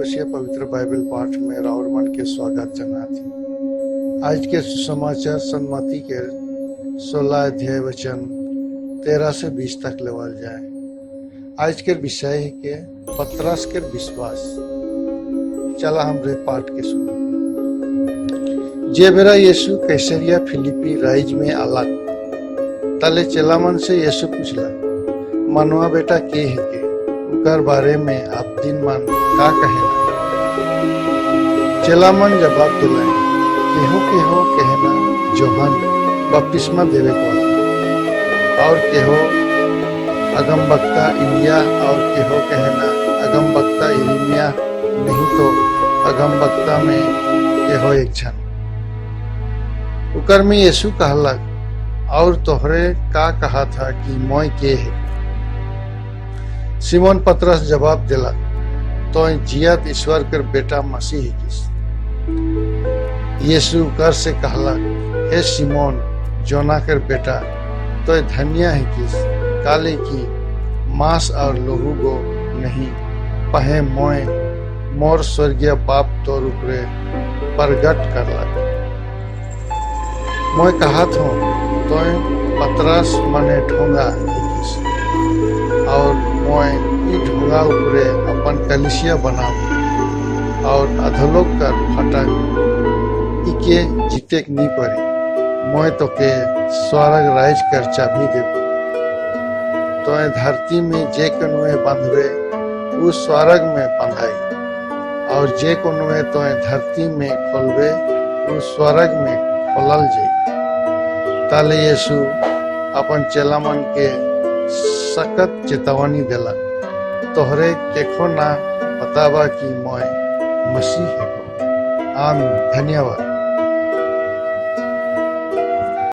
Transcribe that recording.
दिवसीय पवित्र बाइबल पाठ में राउर मन के स्वागत जनाती। आज के सुसमाचार सन्मति के 16 अध्याय वचन 13 से 20 तक लेवल जाए। आज के विषय है के पतरस के विश्वास। चला हमरे पाठ के सुनो। जे बेरा यीशु कैसरिया फिलिपी राइज में आलक, तले चेलामन से यीशु पूछला, मनवा बेटा के है के उकर बारे में आप दिन मन का कहेला? चेलामन जवाब दिलाए, केहो केहो कहना जोहन बपतिस्मा देवे को वाला, और केहो अगम वक्ता इलिया, और केहो कहना अगम वक्ता इरिमिया, नहीं तो अगम वक्ता में केहो एक झन। उकर में यीशु कहलक, और तोहरे का कहा था कि मोय के है? सिमोन पतरस जवाब दिलक, तो जियत ईश्वर कर बेटा मसीह किस। यीशु कर से कहलक, हे सिमोन, जोना कर बेटा, तो धन्य है किस, काले की मांस और लोहू गो नहीं, पहे मोय मोर स्वर्गीय बाप तोर ऊपरे प्रगट करलक। मोय कहत हूँ, तो पतरस मने ढोंगा हिकिस और मोय ई ढोंगा ऊपरे अपन कलिसिया बनाऊ और अधोलोक कर फाटक इके जीतेक नी परी। मोय तोके स्वर्ग राज कर चाबी देब। तो धरती में जे कनुए बंधवे, उ स्वर्ग में बंधाई और जे कनुए तो धरती में खोलबे, उ स्वर्ग में खोलल जाई। ताले यीशु अपन चेला मन के सख्त चेतावनी देला, तोहरे केखो ना बतावा कि मोय मसीह है। आमीन। धन्यवाद।